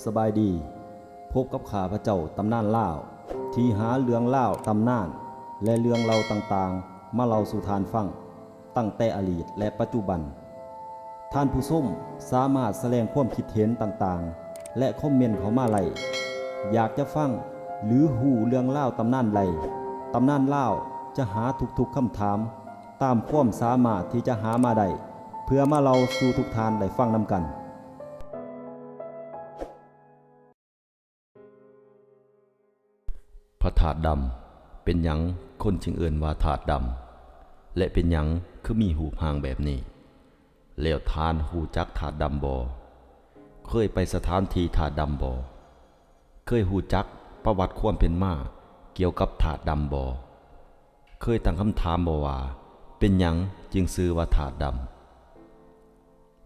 ສະບາຍດີ, ພົບກັບຂ້າພະເຈົ້າຕຳນານລາວ ທີ່ຫາເລື່ອງລາວຕຳນານ ແລະ ເລື່ອງເລົ່າຕ່າງໆ ມາເລົ່າສູ່ທ່ານຟັງ ຕັ້ງແຕ່ອະດີດ ແລະ ປັດຈຸບັນ. ທ່ານຜູ້ຊົມສາມາດສະແດງຄວາມຄິດເຫັນຕ່າງໆ ແລະ ຄອມເມັນເຂົ້າມາໄດ້. ຢາກຈະຟັງ ຫຼື ຮູ້ເລື່ອງລາວຕຳນານໃດ, ຕຳນານລາວຈະຫາທຸກໆຄຳຖາມ ຕາມຄວາມສາມາດທີ່ຈະຫາມາໄດ້ ເພື່ອມາເລົ່າສູ່ທຸກທ່ານໄດ້ຟັງນຳກັນ. ພະທາດດຳ ເປັນຫຍັງຄົນຈຶ່ງເອີ້ນວ່າທາດດຳ ແລະ ເປັນຫຍັງຄືມີຮູບຮ່າງແບບນີ້? ແລ້ວທ່ານຮູ້ຈັກທາດດຳບໍ່? ເຄີຍໄປສະຖານທີ່ທາດດຳບໍ່? ເຄີຍຮູ້ຈັກປະຫວັດຄວາມເປັນມາກ່ຽວກັບທາດດຳບໍ່? ເຄີຍຕັ້ງຄຳຖາມບໍ່ວ່າ ເປັນຫຍັງຈຶ່ງຊື່ວ່າທາດດຳ?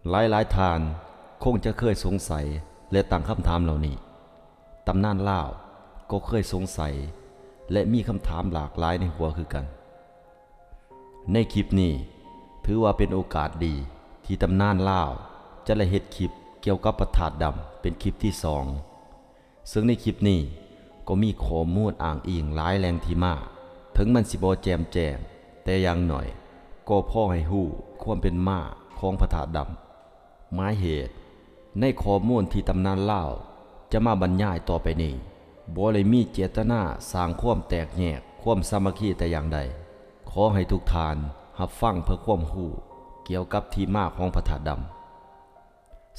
ຫຼາຍໆທ່ານຄົງຈະເຄີຍສົງໄສ ແລະ ຕັ້ງຄຳຖາມເຫຼົ່ານີ້. ຕຳນານລາວກໍເຄີຍສົງໄສ ແລະ ມີຄຳຖາມຫຼາກຫຼາຍໃນຫົວຄືກັນ. ໃນຄລິບນີ້ ຖືວ່າເປັນໂອກາດດີທີ່ຕຳນານລາວຈະໄດ້ເຮັດຄລິບກ່ຽວກັບພະທາດດຳເປັນຄລິບທີສອງ. ເຊິ່ງໃນຄລິບນີ້ກໍມີຂໍ້ມູນອ້າງອີງຫຼາຍແຫຼ່ງທີ່ມາ, ເຖິງມັນຊິບໍ່ແຈ່ມແຈ້ງ, ແຕ່ຢ່າງໜ້ອຍກໍພໍໃຫ້ຮູ້ຄວາມເປັນມາຂອງພະທາດດຳ. ໝາຍເຫດ, ໃນຂໍ້ມູນທີ່ຕຳນານລາວຈະມາບັນຍາຍຕໍ່ໄປນີ້ ບໍ່ໄດ້ມີເຈດຕະນາສ້າງຄວາມແຕກແຍກຄວາມສາມັກຄີແຕ່ຢ່າງໃດ. ຂໍໃຫ້ທຸກທ່ານຮັບຟັງເພື່ອຄວາມຮູ້ກ່ຽວກັບທີ່ມາຂອງພະທາດດຳ.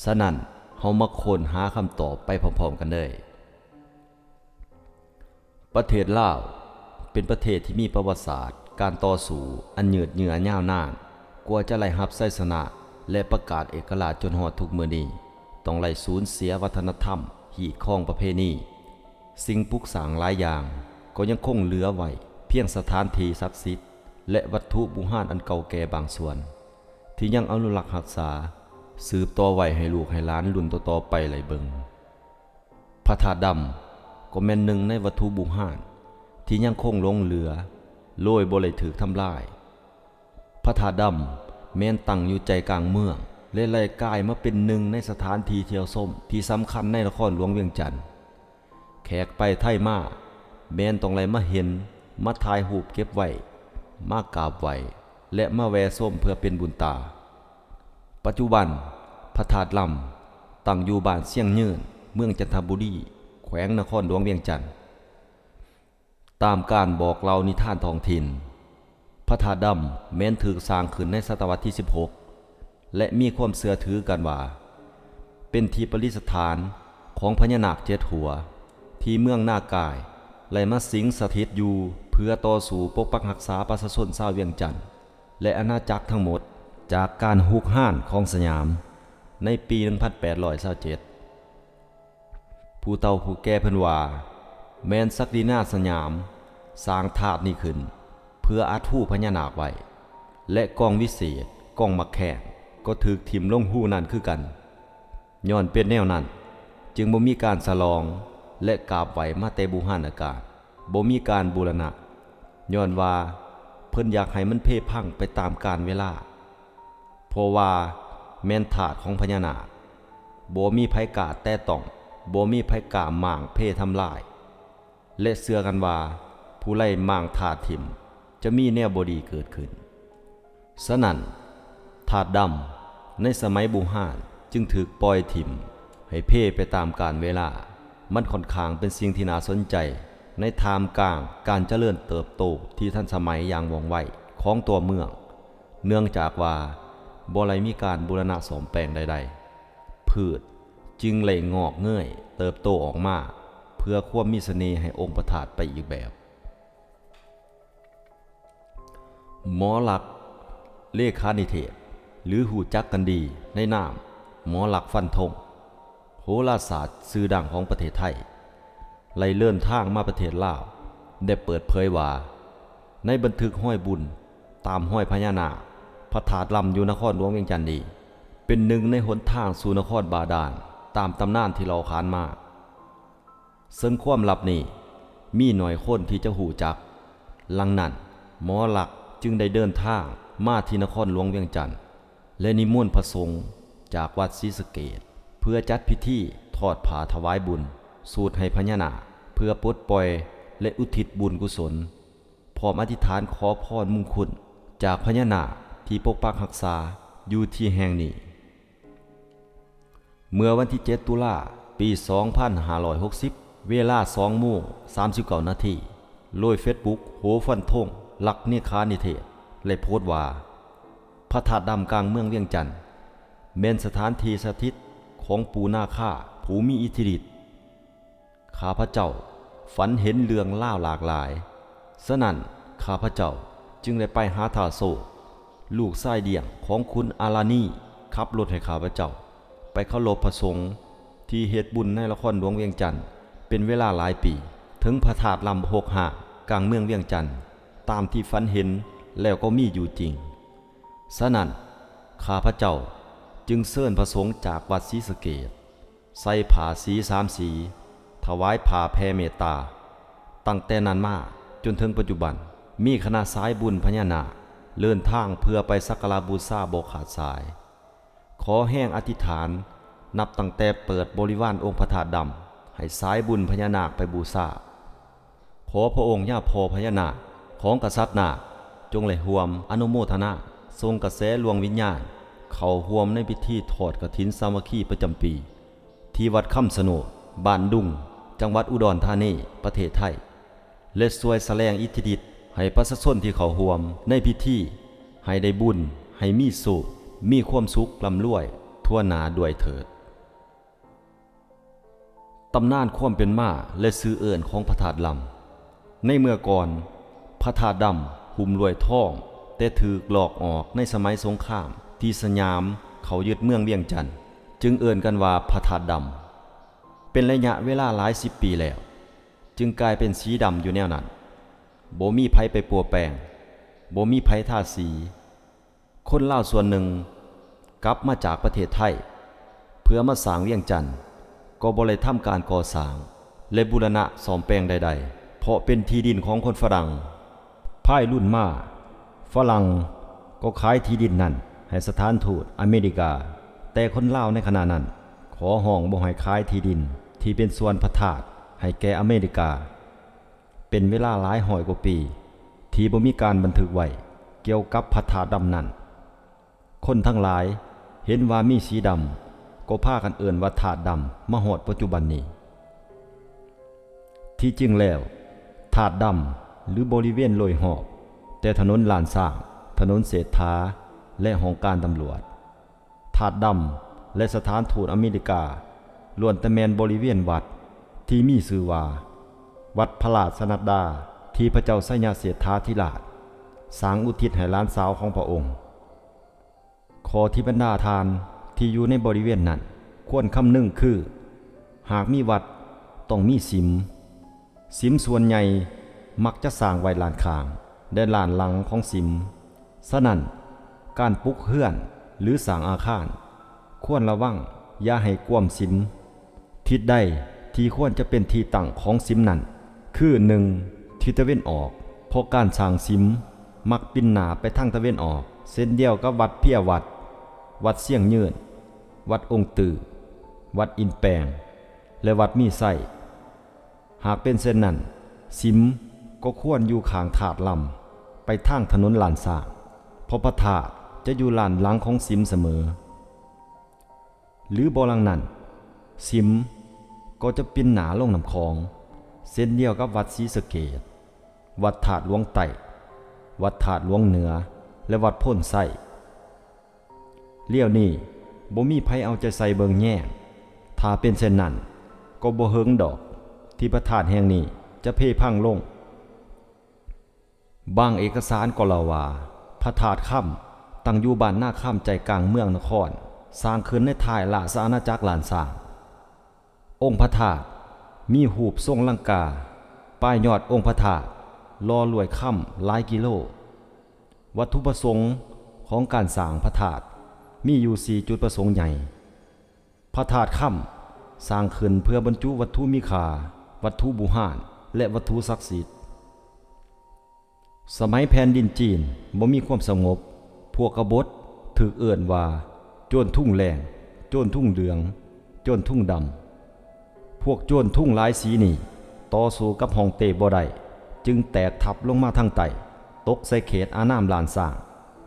ສະນັ້ນ, ເຮົາມາຄົ້ນຫາຄຳຕອບໄປພ້ອມໆກັນເລີຍ. ປະເທດລາວເປັນປະເທດທີ່ມີປະຫວັດສາດການຕໍ່ສູ້ອັນຍືດເຍື້ອຍາວນານ, ກວ່າຈະໄດ້ຮັບໄຊຊະນະ ແລະ ປະກາດເອກະລາດຈົນຮອດທຸກມື້ນີ້, ຕ້ອງໄດ້ສູນເສຍວັດທະນະທຳ, ຮີດຄອງປະເພນີ, ສິ່ງປຸກສ້າງຫຼາຍຢ່າງກໍຍັງຄົງເຫຼືອໄວ້ພຽງສະຖານທີ່ສັກສິດ ແລະ ວັດຖຸບູຮານອັນເກົ່າແກ່ບາງສ່ວນ ທີ່ຍັງອະນຸລັກຮັກສາ ສືບຕໍ່ໄວ້ໃຫ້ລູກໃຫ້ຫຼານລຸ້ນຕໍ່ໆໄປໄດ້ເບິ່ງ. ພະທາດດຳກໍແມ່ນໜຶ່ງໃນວັດຖຸບູຮານທີ່ຍັງຄົງຫຼົງເຫຼືອ ໂດຍບໍ່ໄດ້ຖືກທຳລາຍ. ພະທາດດຳແມ່ນຕັ້ງຢູ່ໃຈກາງເມືອງ ແລະ ໄດ້ກາຍມາເປັນໜຶ່ງໃນສະຖານທີ່ທ່ຽວຊົມທີ່ສຳຄັນໃນນະຄອນຫຼວງວຽງຈັນ. ແຂກໄປໄທມາແມ່ນຕ້ອງໄດ້ມາເຫັນ, ມາຖ່າຍຮູບເກັບໄວ້, ມາກາບໄຫວ້ ແລະ ມາແວ່ຊົມເພື່ອເປັນບຸນຕາ. ປັດຈຸບັນ, ພະທາດດຳຕັ້ງຢູ່ບ້ານຊຽງຍືນ, ເມືອງຈັນທະບູລີ, ແຂວງນະຄອນຫຼວງວຽງຈັນ. ຕາມການບອກເລົ່ານິທານທ້ອງຖິ່ນ, ພະທາດດຳແມ່ນຖືກສ້າງຂຶ້ນໃນສະຕະວັດທີສິບຫົກ ແລະ ມີຄວາມເຊື່ອຖືກັນວ່າ ເປັນທີ່ປະດິດສະຖານຂອງພະຍານາກເຈັດຫົວ ທີ່ເມືອງນາກາຍໄດ້ມາສິງສະຖິດຢູ່ ເພື່ອຕໍ່ສູ້ປົກປັກຮັກສາປະຊາຊົນຊາວວຽງຈັນ ແລະ ອານາຈັກທັງໝົດ ຈາກການຮຸກຮານຂອງສະຫຍາມໃນປີໜຶ່ງພັນແປດຮ້ອຍຊາວເຈັດ. ຜູ້ເຖົ້າຜູ້ແກ່ເພິ່ນວ່າ ແມ່ນສັກດິນາສະຫຍາມສ້າງທາດນີ້ຂຶ້ນ ເພື່ອອັດຮູພະຍານາກໄວ້ ແລະ ກ້ອງວິເສດ, ກ້ອງໝາກແຂ້ງ ກໍຖືກຖິ້ມລົງຮູນັ້ນຄືກັນ. ຍ້ອນເປັນແນວນັ້ນ, ຈຶ່ງບໍ່ມີການສະຫຼອງ ແລະ ກາບໄຫວ້ມາແຕ່ບູຮານະການ, ບໍ່ມີການບູລະນະ, ຍ້ອນວ່າເພິ່ນຢາກໃຫ້ມັນເພພັງໄປຕາມການເວລາ. ເພາະວ່າແມ່ນທາດຂອງພະຍານາກ, ບໍ່ມີໃຜກ້າແຕະຕ້ອງ, ບໍ່ມີໃຜກ້າມ້າງເພທຳລາຍ ແລະ ເຊື່ອກັນວ່າຜູ້ໃດມ້າງທາດຖິ້ມຈະມີແນວບໍ່ດີເກີດຂຶ້ນ. ສະນັ້ນ, ທາດດຳໃນສະໄໝບູຮານຈຶ່ງຖືກປ່ອຍຖິ້ມໃຫ້ເພໄປຕາມການເວລາ. ມັນຂ້ອນຂ້າງເປັນສິ່ງທີ່ໜ້າສົນໃຈໃນທ່າມກາງການຈະເລີນເຕີບໂຕທີ່ທັນສະໄໝຢ່າງວ່ອງໄວຂອງຕົວເມືອງ. ເນື່ອງຈາກວ່າບໍ່ໄດ້ມີການບູລະນະສ້ອມແປງໃດໆ, ພືດຈຶ່ງໄດ້ງອກເງີຍເຕີບໂຕອອກມາ ເພື່ອຄວາມມີສະເໜ່ໃຫ້ອົງພະທາດໄປອີກແບບ. ໝໍລັກ ເລຂານິເທດ ຫຼື ຮູ້ຈັກກັນດີໃນນາມ ໝໍລັກຟັນທົງ, ໂຫລາສາດຊື່ດັງຂອງປະເທດໄທ ໄດ້ເດີນທາງມາປະເທດລາວ ໄດ້ເປີດເຜີຍວ່າ ໃນບັນທຶກຮອຍບຸນຕາມຮອຍພະຍານາກ, ພະທາດດຳຢູ່ນະຄອນຫຼວງວຽງຈັນນີ້ ເປັນໜຶ່ງໃນຫົນທາງສູ່ນະຄອນບາດານ ຕາມຕຳນານທີ່ເລົ່າຂານມາ. ເຊິ່ງຄວາມລັບນີ້ມີໜ້ອຍຄົນທີ່ຈະຮູ້ຈັກ. ຫຼັງນັ້ນ, ໝໍລັກຈຶ່ງໄດ້ເດີນທາງມາທີ່ນະຄອນຫຼວງວຽງຈັນ ແລະ ນິມົນພະສົງຈາກວັດສີສະເກດ ເພື່ອຈັດພິທີ ທອດຜ້າຖວາຍບຸນ ສູດໃຫ້ພະຍານາກ ເພື່ອປົດປ່ອຍ ແລະ ອຸທິດບຸນກຸສົນ, ພ້ອມອະທິຖານຂໍພອນມຸງຄຸນຈາກພະຍານາກທີ່ປົກປັກຮັກສາຢູ່ທີ່ແຫ່ງນີ້. ເມື່ອວັນທີເຈັດ ຕຸລາ ປີສອງພັນຫ້າຮ້ອຍຫົກສິບ ເວລາສອງໂມງສາມສິບເກົ້ານາທີ ໂດຍເຟສບຸກ ໂຫຟັນທົງ ລັກເນຄານິເທດ ໄດ້ໂພສວ່າ ພະທາດດຳກາງເມືອງວຽງຈັນ ແມ່ນສະຖານທີ່ສະຖິດຂອງປູ່ນາຄາຜູ້ມີອິດທິລິດ. ຂ້າພະເຈົ້າຝັນເຫັນເລື່ອງລາວຫຼາກຫຼາຍ, ສະນັ້ນ ຂ້າພະເຈົ້າຈຶ່ງໄດ້ໄປຫາທ້າວໂຊກ ລູກຊາຍລ້ຽງຂອງຄຸນອາລານີ ຂັບລົດໃຫ້ຂ້າພະເຈົ້າໄປເຄົາລົບພະສົງທີ່ເຮັດບຸນໃນນະຄອນຫຼວງວຽງຈັນເປັນເວລາຫຼາຍປີ. ເຖິງພະທາດລຳຮົກຮ້າງກາງເມືອງວຽງຈັນ ຕາມທີ່ຝັນເຫັນແລ້ວກໍມີຢູ່ຈິງ. ສະນັ້ນ ຂ້າພະເຈົ້າຈຶ່ງເຊີນພະສົງຈາກວັດສີສະເກດ ໃສ່ຜ້າສີສາມສີ ຖວາຍຜ້າແຜ່ເມດຕາ. ຕັ້ງແຕ່ນັ້ນມາຈົນເຖິງປັດຈຸບັນ ມີຄະນະສາຍບຸນພະຍານາກເດີນທາງເພື່ອໄປສັກກາລະບູຊາບໍ່ຂາດສາຍ. ຂໍແຮງອະທິຖານ ນັບຕັ້ງແຕ່ເປີດບໍລິວານອົງພະທາດດຳ ໃຫ້ສາຍບຸນພະຍານາກໄປບູຊາ. ຂໍພະອົງຍາພໍ່ພະຍານາກຂອງກະສັດນາກ ຈົ່ງໄດ້ຮ່ວມອະນຸໂມທະນາ ສົ່ງກະແສດວງວິນຍານເຂົ້າຮ່ວມໃນພິທີທອດກະຖິນສາມັກຄີປະຈຳປີ ທີ່ວັດຄຳຊະໂນດ ບ້ານດຸງ ຈັງຫວັດອຸດອນທານີ ປະເທດໄທ ແລະ ຊ່ວຍສະແດງອິດທິລິດໃຫ້ປະຊາຊົນທີ່ເຂົ້າຮ່ວມໃນພິທີ ໃຫ້ໄດ້ບຸນ ໃຫ້ມີໂຊກ ມີຄວາມສຸກ ລ່ຳລວຍທົ່ວໜ້າດ້ວຍເທີດ. ຕຳນານຄວາມເປັນມາ ແລະ ຊື່ເອີ້ນຂອງພະທາດລຳ. ໃນເມື່ອກ່ອນ ພະທາດດຳຫຸ້ມລວຍທອງ ແຕ່ຖືກລອກອອກໃນສະໄໝສົງຄາມທີ່ສະຫຍາມເຂົ້າຍຶດເມືອງວຽງຈັນ ຈຶ່ງເອີ້ນກັນວ່າພະທາດດຳ. ເປັນໄລຍະເວລາຫຼາຍສິບປີແລ້ວ ຈຶ່ງກາຍເປັນສີດຳຢູ່ແນວນັ້ນ, ບໍ່ມີໃຜໄປປົວແປງ, ບໍ່ມີໃຜທາສີ. ຄົນລາວສ່ວນໜຶ່ງກັບມາຈາກປະເທດໄທ ເພື່ອມາສ້າງວຽງຈັນ ກໍບໍ່ໄດ້ທຳການກໍ່ສ້າງ ແລະ ບູລະນະສ້ອມແປງໃດໆ ເພາະເປັນທີ່ດິນຂອງຄົນຝຣັ່ງ. ພາຍລຸນມາ ຝຣັ່ງກໍຂາຍທີ່ດິນນັ້ນໃຫ້ສະຖານທູດອາເມລິກາ, ແຕ່ຄົນລາວໃນຂະນະນັ້ນຂໍຮ້ອງບໍ່ໃຫ້ຂາຍທີ່ດິນທີ່ເປັນສ່ວນພະທາດໃຫ້ແກ່ອາເມລິກາ. ເປັນເວລາຫຼາຍຮ້ອຍກວ່າປີທີ່ບໍ່ມີການບັນທຶກໄວ້ກ່ຽວກັບພະທາດດຳນັ້ນ. ຄົນທັງຫຼາຍເຫັນວ່າມີສີດຳ ກໍພາກັນເອີ້ນວ່າທາດດຳ ມາຮອດປັດຈຸບັນນີ້. ທີ່ຈິງແລ້ວ ທາດດຳ ຫຼື ບໍລິເວນໂດຍຮອບ ແຕ່ຖະໜົນລ້ານຊ້າງ, ຖະໜົນເສດຖາ ແລະ ຫ້ອງການຕຳຫຼວດ, ທາດດຳ ແລະ ສະຖານທູດອາເມລິກາ ລ້ວນແຕ່ແມ່ນບໍລິເວນວັດທີ່ມີຊື່ວ່າ ວັດພະລາຊະນັດດາ ທີ່ພະເຈົ້າໄຊຍະເສດຖາທິລາດສ້າງອຸທິດໃຫ້ຫຼານສາວຂອງພະອົງ. ຂໍ້ທີ່ບັນດາທ່ານທີ່ຢູ່ໃນບໍລິເວນນັ້ນຄວນຄຳນຶງຄື ຫາກມີວັດ ຕ້ອງມີສິມ. ສິມສ່ວນໃຫຍ່ມັກຈະສ້າງໄວ້ດ້ານຂ້າງ ແລະ ດ້ານຫຼັງຂອງສິມ. ສະນັ້ນ, ການປຸກເຮືອນ ຫຼື ສ້າງອາຄານ ຄວນລະວັງຢ່າໃຫ້ກວມສິມ. ທິດໃດທີ່ຄວນຈະເປັນທີ່ຕັ້ງຂອງສິມນັ້ນ ຄື ໜຶ່ງ ທິດຕາເວັນອອກ, ເພາະການສ້າງສິມມັກປິ່ນໜ້າໄປທາງຕາເວັນອອກ, ເຊັ່ນດຽວກັບວັດເພຍວັດ, ວັດຊຽງຍືນ, ວັດອົງຕື້, ວັດອິນແປງ ແລະ ວັດມີໄຊ. ຫາກເປັນເຊັ່ນນັ້ນ, ສິມກໍຄວນຢູ່ຂ້າງທາດລຳ ໄປທາງຖະໜົນລ້ານຊ້າງ, ເພາະພະທາດຈະຢູ່ດ້ານຫຼັງຂອງສິມສະເໝີ. ຫຼືບໍ່ດັ່ງນັ້ນ, ສິມກໍຈະປິ່ນໜ້າລົງນ້ຳຂອງ, ເຊັ່ນດຽວກັບວັດສີສະເກດ, ວັດທາດຫຼວງໃຕ້, ວັດທາດຫຼວງເໜືອ ແລະ ວັດໂພນໄຊ. ລຽວນີ້ບໍ່ມີໃຜເອົາໃຈໃສ່ເບິ່ງແຍງ, ຖ້າເປັນເຊັ່ນນັ້ນ, ກໍບໍ່ເຫິງດອກທີ່ພະທາດແຫ່ງນີ້ຈະເພພັງລົງ. ບາງເອກະສານກໍເລົ່າວ່າ ພະທາດຄຳຕັ້ງຢູ່ບ້ານນາຄຳໃຈກາງເມືອງນະຄອນ, ສ້າງຂຶ້ນໃນທ້າຍລາຊະອານາຈັກລ້ານຊ້າງ. ອົງພະທາດມີຮູບຊົງລັງກາ, ປາຍຍອດອົງພະທາດຫຼໍ່ລວຍຄຳຫຼາຍກິໂລ. ວັດຖຸປະສົງຂອງການສ້າງພະທາດມີຢູ່ສີ່ຈຸດປະສົງໃຫຍ່. ພະທາດຄຳສ້າງຂຶ້ນເພື່ອບັນຈຸວັດຖຸມີຄ່າ, ວັດຖຸບູຮານ ແລະ ວັດຖຸສັກສິດ. ສະໄໝແຜ່ນດິນຈີນບໍ່ມີຄວາມສະຫງົບ, ພວກກະບົດຖືກເອີ້ນວ່າ ໂຈນທຸງແດງ, ໂຈນທຸງເຫຼືອງ, ໂຈນທຸງດຳ. ພວກໂຈນທຸງຫຼາຍສີນີ້ຕໍ່ສູ້ກັບຮ່ອງເຕ້ບໍ່ໄດ້ ຈຶ່ງແຕກທັບລົງມາທາງໃຕ້, ຕົກໃສ່ເຂດອານາມລ້ານຊ້າງ,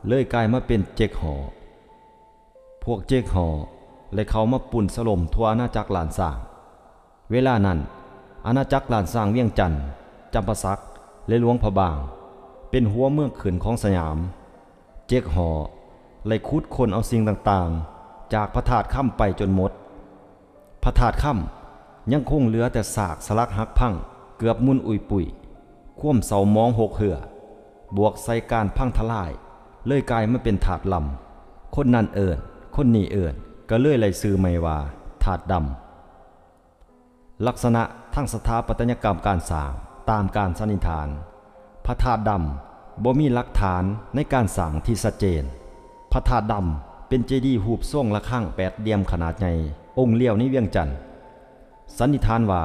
ເລີຍກາຍມາເປັນເຈັກຫໍ່. ພວກເຈັກຫໍ່ໄດ້ເຂົ້າມາປຸ້ນສະຫຼົ່ມທົ່ວອານາຈັກລ້ານຊ້າງ. ເວລານັ້ນ, ອານາຈັກລ້ານຊ້າງວຽງຈັນ, ຈຳປາສັກ ແລະ ຫຼວງພະບາງ ເປັນຫົວເມືອງຂຶ້ນຂອງສຍາມ. ເຈັກຫໍ່ໄດ້ຂຸດຄົ້ນເອົາສິ່ງຕ່າງໆຈາກພະທາດຄຳໄປຈົນໝົດ. ພະທາດຄຳຍັງຄົງເຫຼືອແຕ່ຊາກສະຫຼັກຫັກພັງເກືອບໝຸ່ນອຸ້ຍປຸ້ຍ, ຄວາມເສົ້າໝອງຫົກເຮື້ອ ບວກໃສ່ການພັງທະລາຍ ເລີຍກາຍມາເປັນທາດລຳ. ຄົນນັ້ນເອີ້ນ, ຄົນນີ້ເອີ້ນ, ກໍເລີຍໄດ້ຊື່ໃໝ່ວ່າທາດດຳ. ລັກສະນະທາງສະຖາປັດຕະຍະກຳການສ້າງ, ຕາມການສັນນິຖານ, ພະທາດດຳບໍ່ມີຫຼັກຖານໃນການສ້າງທີ່ຊັດເຈນ. ພະທາດດຳເປັນເຈດີຮູບຊົງລະຄັງແປດຫຼ່ຽມຂະໜາດໃຫຍ່ອົງດຽວໃນວຽງຈັນ. ສັນນິຖານວ່າ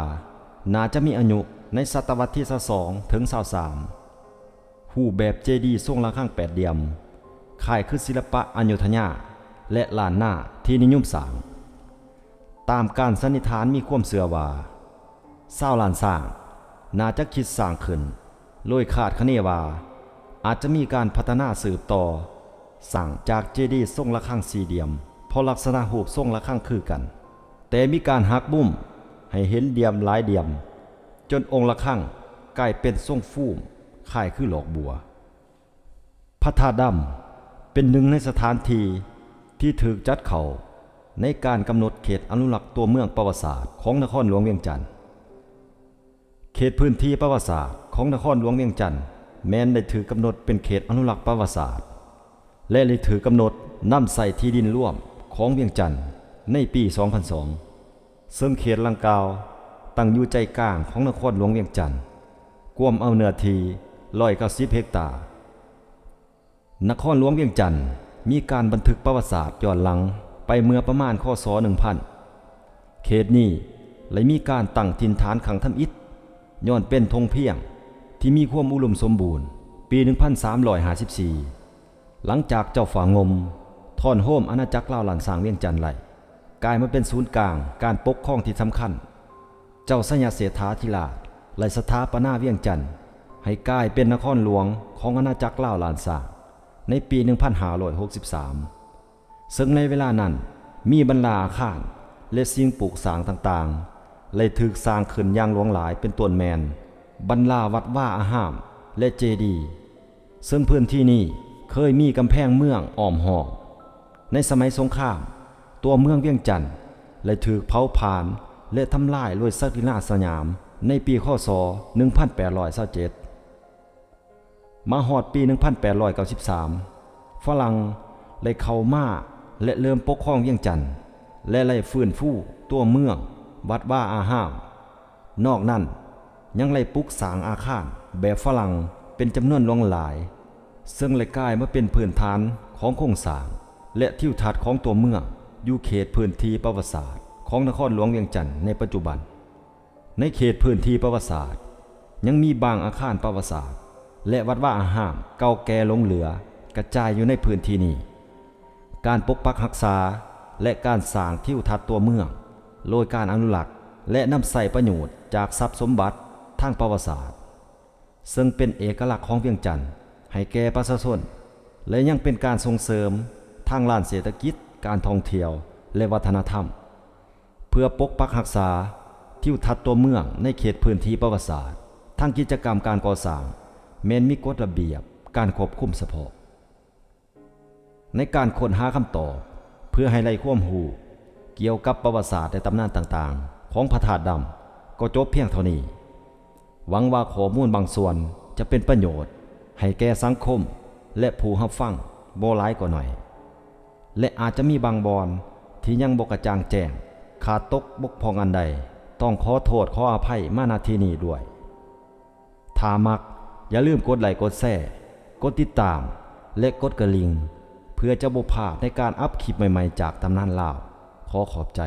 ໜ້າຈະມີອາຍຸໃນສະຕະວັດທີຊາວສອງເຖິງຊາວສາມ. ຮູບແບບເຈດີຊົງລະຄັງແປດຫຼ່ຽມ ຄ້າຍຄືສິລະປະອະຍຸດທະຍາ ແລະ ລ້ານນາທີ່ນິຍົມສ້າງ. ຕາມການສັນນິຖານມີຄວາມເຊື່ອວ່າ ຊາວລ້ານຊ້າງໜ້າຈະຄິດສ້າງຂຶ້ນ ໂດຍຄາດຄະເນວ່າອາດຈະມີການພັດທະນາສືບຕໍ່ ສ້າງຈາກເຈດີຊົງລະຄັງສີ່ຫຼ່ຽມ ເພາະລັກສະນະຮູບຊົງລະຄັງຄືກັນ, ແຕ່ມີການຫັກມຸມໃຫ້ເຫັນຫຼ່ຽມຫຼາຍຫຼ່ຽມ ຈົນອົງລະຄັງກາຍເປັນຊົງຟູມຄ້າຍຄືດອກບົວ. ພະທາດດຳເປັນໜຶ່ງໃນສະຖານທີ່ທີ່ຖືກຈັດເຂົ້າໃນການກຳນົດເຂດອະນຸລັກຕົວເມືອງປະຫວັດສາດຂອງນະຄອນຫຼວງວຽງຈັນ. ເຂດພື້ນທີ່ປະຫວັດສາດຂອງນະຄອນຫຼວງວຽງຈັນແມ່ນໄດ້ຖືກກຳນົດເປັນເຂດອະນຸລັກປະຫວັດສາດ ແລະ ໄດ້ຖືກກຳນົດນຳໃຊ້ທີ່ດິນລວມຂອງວຽງຈັນໃນປີສອງພັນສອງ ເຊິ່ງເຂດດັ່ງກ່າວຕັ້ງຢູ່ໃຈກາງຂອງນະຄອນຫຼວງວຽງຈັນ, ກວມເອົາເນື້ອທີ່ຮ້ອຍເກົ້າສິບເຮັກຕາ. ນະຄອນຫຼວງວຽງຈັນມີການບັນທຶກປະຫວັດສາດຍ້ອນຫຼັງໄປເມື່ອປະມານ ຄ.ສ. ໜຶ່ງພັນ. ເຂດນີ້ໄດ້ມີການຕັ້ງຖິ່ນຖານຄັ້ງທຳອິດ ຍ້ອນເປັນທົ່ງພຽງທີ່ມີຄວາມອຸດົມສົມບູນ ປີໜຶ່ງພັນສາມຮ້ອຍຫ້າສິບສີ່ ຫຼັງຈາກເຈົ້າຟ້າງົມຖອນໂຮມອານາຈັກລາວລ້ານຊ້າງວຽງຈັນໄດ້ ກາຍມາເປັນສູນກາງການປົກຄອງທີ່ສຳຄັນ. ເຈົ້າໄຊຍະເສດຖາທິລາດໄດ້ສະຖາປະນາວຽງຈັນໃຫ້ກາຍເປັນນະຄອນຫຼວງຂອງອານາຈັກລາວລ້ານຊ້າງໃນປີໜຶ່ງພັນຫ້າຮ້ອຍຫົກສິບສາມ ເຊິ່ງໃນເວລານັ້ນມີບັນດາອາຄານ ແລະ ສິ່ງປູກສ້າງຕ່າງໆ ໄດ້ຖືກສ້າງຂຶ້ນຢ່າງຫຼວງຫຼາຍ ເປັນຕົ້ນແມ່ນບັນດາວັດວາອາຮາມ ແລະ ເຈດີ. ເຊິ່ງພື້ນທີ່ນີ້ເຄີຍມີກຳແພງເມືອງອ້ອມຮອບ. ໃນສະໄໝສົງຄາມ, ຕົວເມືອງວຽງຈັນໄດ້ຖືກເຜົາຜານ ແລະ ທຳລາຍໂດຍສັກດິນາສຍາມໃນປີ ຄ.ສ. ໜຶ່ງພັນແປດຮ້ອຍຊາວເຈັດ. ມາຮອດປີໜຶ່ງພັນແປດຮ້ອຍເກົ້າສິບສາມ ຝຣັ່ງໄດ້ເຂົ້າມາ ແລະ ເລີ່ມປົກຄອງວຽງຈັນ ແລະ ໄດ້ຟື້ນຟູຕົວເມືອງ, ວັດວາອາຮາມ. ນອກນັ້ນຍັງໄດ້ປຸກສ້າງອາຄານແບບຝຣັ່ງເປັນຈຳນວນຫຼວງຫຼາຍ, ເຊິ່ງໄດ້ກາຍມາເປັນພື້ນຖານຂອງໂຄງສ້າງ ແລະ ທິວທັດຂອງຕົວເມືອງຢູ່ເຂດພື້ນທີ່ປະຫວັດສາດຂອງນະຄອນຫຼວງວຽງຈັນໃນປັດຈຸບັນ. ໃນເຂດພື້ນທີ່ປະຫວັດສາດ ຍັງມີບາງອາຄານປະຫວັດສາດ ແລະ ວັດວາອາຮາມເກົ່າແກ່ຫຼົງເຫຼືອກະຈາຍຢູ່ໃນພື້ນທີ່ນີ້. ການປົກປັກຮັກສາ ແລະ ການສ້າງທິວທັດຕົວເມືອງ ໂດຍການອະນຸລັກ ແລະ ນຳໃຊ້ປະໂຫຍດຈາກຊັບສົມບັດທາງປະຫວັດສາດ ເຊິ່ງເປັນເອກະລັກຂອງວຽງຈັນໃຫ້ແກ່ປະຊາຊົນ ແລະ ຍັງເປັນການສົ່ງເສີມທາງດ້ານເສດຖະກິດ, ການທ່ອງທ່ຽວ ແລະ ວັດທະນະທຳ. ເພື່ອປົກປັກຮັກສາທິວທັດຕົວເມືອງໃນເຂດພື້ນທີ່ປະຫວັດສາດ, ທາງກິດຈະກຳການກໍ່ສ້າງແມ່ນມີກົດລະບຽບການຄວບຄຸມສະເພາະ. ໃນການຄົ້ນຫາຄຳຕອບເພື່ອໃຫ້ໄດ້ຄວາມຮູ້ກ່ຽວກັບປະຫວັດສາດ ແລະ ຕຳນານຕ່າງໆຂອງພະທາດດຳ ກໍຈົບພຽງເທົ່ານີ້. ຫວັງວ່າຂໍ້ມູນບາງສ່ວນຈະເປັນປະໂຫຍດໃຫ້ແກ່ສັງຄົມ ແລະ ຜູ້ຮັບຟັງບໍ່ຫຼາຍກໍໜ້ອຍ ແລະ ອາດຈະມີບາງບ່ອນທີ່ຍັງບໍ່ກະຈ່າງແຈ້ງ, ຂາດຕົກບົກຜ່ອງອັນໃດ, ຕ້ອງຂໍໂທດຂໍອະໄພມາ ນະ ທີ່ນີ້ດ້ວຍ. ຖ້າມັກ, ຢ່າລືມກົດໄລ້, ກົດແຊ, ກົດຕິດຕາມ ແລະ ກົດກະລິ່ງ ເພື່ອຈະບໍ່ພາດໃນການອັບຄລິບໃໝ່ໆຈາກຕຳນານລາວ. ຂໍຂອບໃຈ.